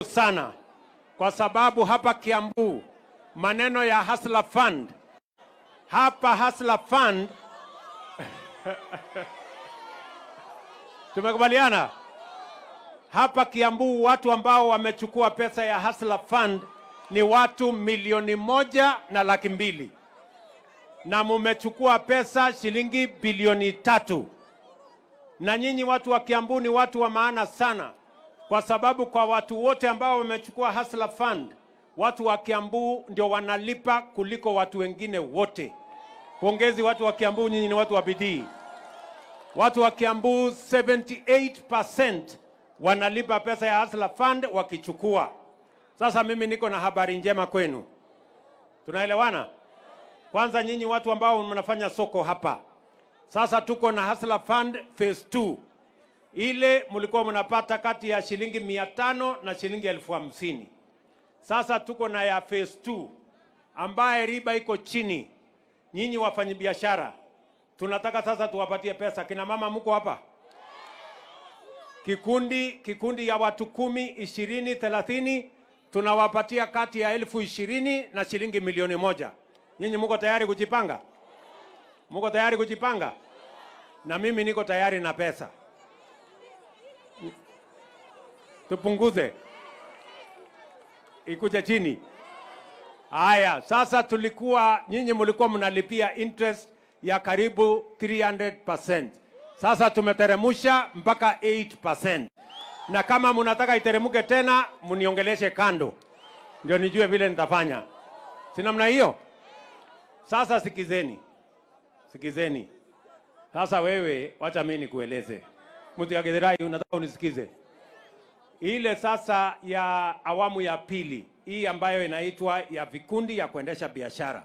Sana kwa sababu hapa Kiambu maneno ya Hustler Fund, hapa Hustler Fund tumekubaliana hapa Kiambu watu ambao wamechukua pesa ya Hustler Fund ni watu 1,200,000 na mumechukua pesa shilingi bilioni 3. Na nyinyi watu wa Kiambu ni watu wa maana sana, kwa sababu kwa watu wote ambao wamechukua Hustler Fund, watu wa Kiambu ndio wanalipa kuliko watu wengine wote. Pongezi watu wa Kiambu, nyinyi ni watu wa bidii. Watu wa Kiambu 78% wanalipa pesa ya Hustler Fund wakichukua. Sasa mimi niko na habari njema kwenu. Tunaelewana? Kwanza nyinyi watu ambao mnafanya soko hapa. Sasa tuko na Hustler Fund phase 2. Ile mlikuwa mnapata kati ya shilingi 500 na shilingi 50,000. Sasa tuko na ya phase 2 ambaye riba iko chini. Nyinyi wafanyabiashara, tunataka sasa tuwapatie pesa. Kina mama mko hapa? Kikundi ya watu 10, 20, 30 tunawapatia kati ya 20,000 na shilingi milioni 1. Nyinyi mko tayari kujipanga? Mko tayari kujipanga? Na mimi niko tayari na pesa. Tupunguze ikuje chini. Haya, sasa tulikuwa nyinyi mlikuwa mnalipia interest ya karibu 300%. Sasa tumeteremusha mpaka 8%. Na kama mnataka iteremuke tena, mniongeleshe kando, ndio nijue vile nitafanya. Si namna hiyo? Sasa sikizeni, sikizeni. Sasa wewe, wacha mimi nikueleze. Mtu ya Githurai, unataka unisikize? Ile sasa ya awamu ya pili hii ambayo inaitwa ya vikundi ya kuendesha biashara,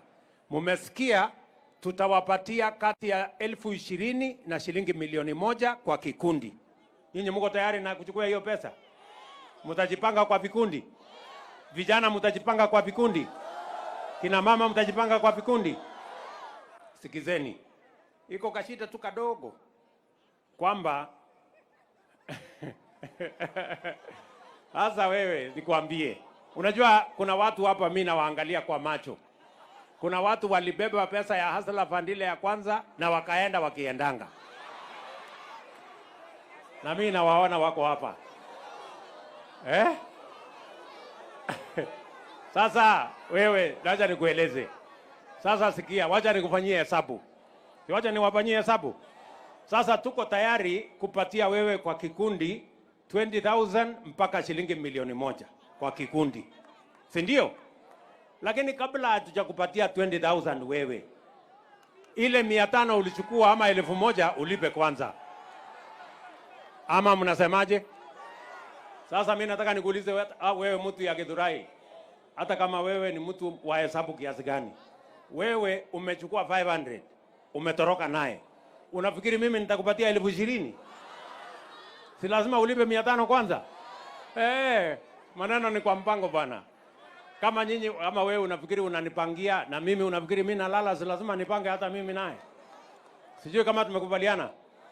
mumesikia tutawapatia kati ya 20,000 na shilingi milioni 1 kwa kikundi. Nyinyi mko tayari na kuchukua hiyo pesa? Mtajipanga kwa vikundi? Vijana mtajipanga kwa vikundi? Kina mama mtajipanga kwa vikundi? Sikizeni, iko kashida tu kadogo kwamba sasa wewe nikwambie, unajua kuna watu hapa mimi nawaangalia kwa macho. Kuna watu walibeba pesa ya Hustler Fund ile ya kwanza na wakaenda wakiendanga, na mimi nawaona wako hapa eh? Sasa wewe, wacha nikueleze. Sasa sikia, wacha nikufanyie hesabu, wacha niwafanyie hesabu. Sasa tuko tayari kupatia wewe kwa kikundi 20,000 mpaka shilingi milioni 1 kwa kikundi, si ndio? Lakini kabla hatujakupatia 20,000 wewe, ile 500 ulichukua ama 1,000 ulipe kwanza, ama mnasemaje? Sasa mimi nataka nikuulize wewe mtu ya Githurai, hata kama wewe ni mtu wa hesabu kiasi gani, wewe umechukua 500 umetoroka naye, unafikiri mimi nitakupatia 20,000? Si lazima ulipe 500 kwanza? Maneno ni kwa mpango bwana. Kama nyinyi kama wewe unafikiri unanipangia na mimi unafikiri mimi nalala, si lazima nipange hata mimi naye. Sijui kama tumekubaliana.